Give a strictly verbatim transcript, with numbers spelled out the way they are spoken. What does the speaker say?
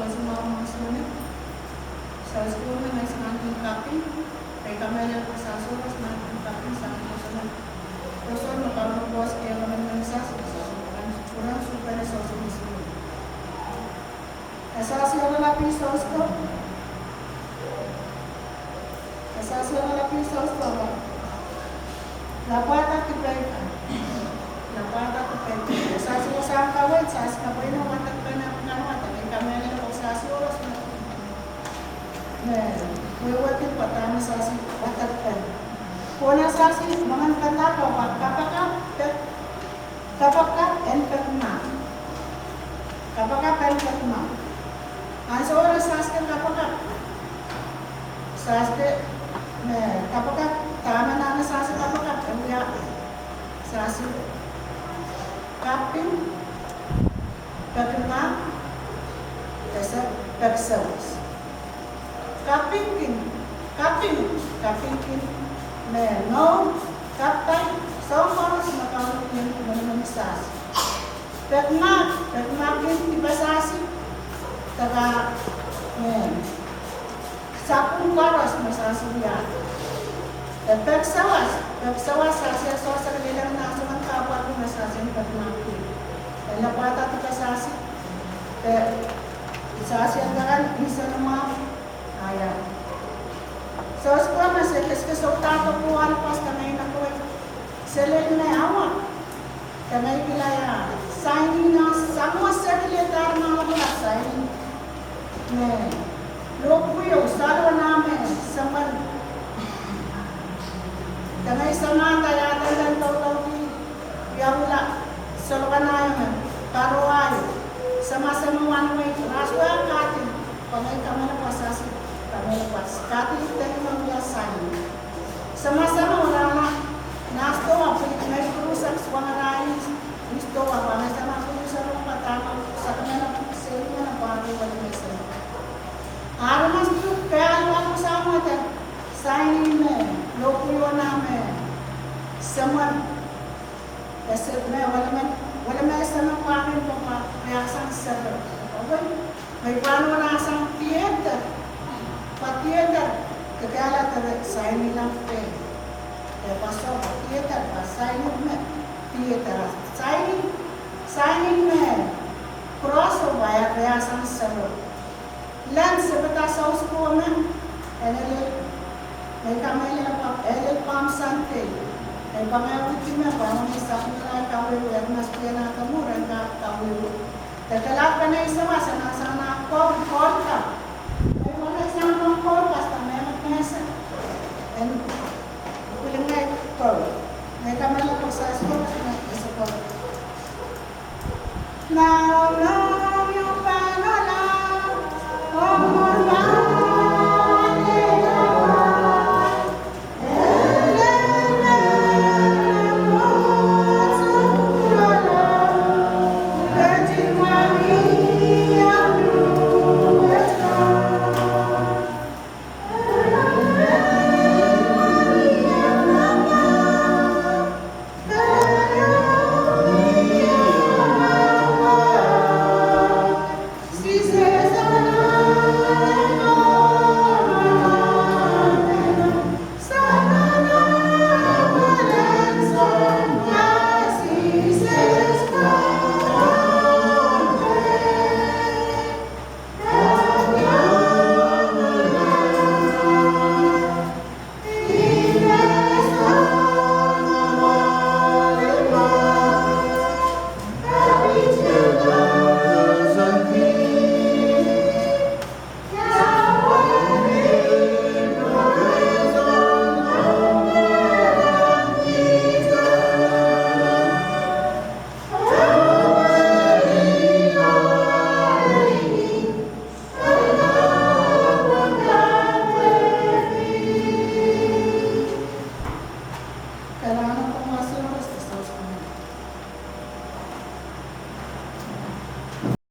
Sohte mwahu mwahu sohte. Sohte mwahu mwahu sohte kaping. Ei kamehlele pwe sahsi koaros me kin kaping sang koasoan. Koasoan me Kauno koaros kehn emen men sahsi koasoan. Kuran suhpene sohte mihmi. E sahsi oaralap ih sohte. E sahsi oaralap ih sohte. Lapwada dipe kan. Lapwada dipe kan. E sahsi wasahn kaweid, sahsi kapwaiada wadek pen apw kan wadek. Ei kamehlele pwe sahsi koaros me, me wehwehki pwe dahme sahsi wadek pen. Kona sahsi mwangan kadahdo pwe kapakap, pek, kapakap en pek mah. Kapakap en pek mah. Ansou me sahsi kapakap. Sahsi, me, kapakap, dahme nan sahsi kapakap, e wia sahsi kaping, pek mah, ese pek sawas. Kaping kin, kaping, kaping kin me noun, kaping, soahng koaros me Kauno kihong emen men sahsi. Pek mah, pek mah kin dipe sahsi, dahme, me, sapwung koaros me sahsi wia. E pek sawas, pek sawas sahsi e sohte lelehng nan soangen kahpwal me sahsi en pek mah kin. E lapwada dipe sahsi. E sahsi en dakan, nsenamwahu, a ia. Sohte koaros me se keske sohte dahkot pwoal pas kameinakoi. Selel me awa. Kamei kila ia. Saini nan samwo sekile dar ma awa saini. Me. Lohpwuo, salowana me, semwen. Kamei samanda ia, dandan doudouki. Ia wula, salowana ia me, parowa ia. Samasama wanwei, raswa katin. Pwe ngehi kamehlele pwe sahsi, kamehlele pwe sahsi, katin deng me wia saini. Samasama walawa, nahn sdohwa pwe ngehi kuruhsang swangarail, nahn sdohwa pwe ngehi sama kuruhsang pwe dahme, sakmena, seri mena pwe wehwehki me semwen. Aramas tu kehlail wasa mwahu de, saini me, lohpwuo nan me, semwen. Ese me, wehwehki me, wehwehki me semwen pahn pahn, pahn, riahsang sero. Owe, me pahn wehwehki sang theater. Pwe theater, kekehlail de saini nan pwe. E pwe soh pwe theater, pwe saini me, theater. Saini, saini me, cross pwe riahsang sero. Lens, e pahn sohte sukume, e lel, ngehi kamehlele pwe, e lel Palm Sunday. E pahn ngehi wihdi me, pwe ngehi sapwungala kawehwe, e mas pwe nan kamwur, e kak kawehwe. De kehlail pahn ngehi sawas, e nan sang nan koul, koul ka. E pahn ngehi sang nan koul, pasta me, me, me se. En, pil ngehi koul. Ngehi kamehlele pwe sahsi koaros me, e se koul. Now, now,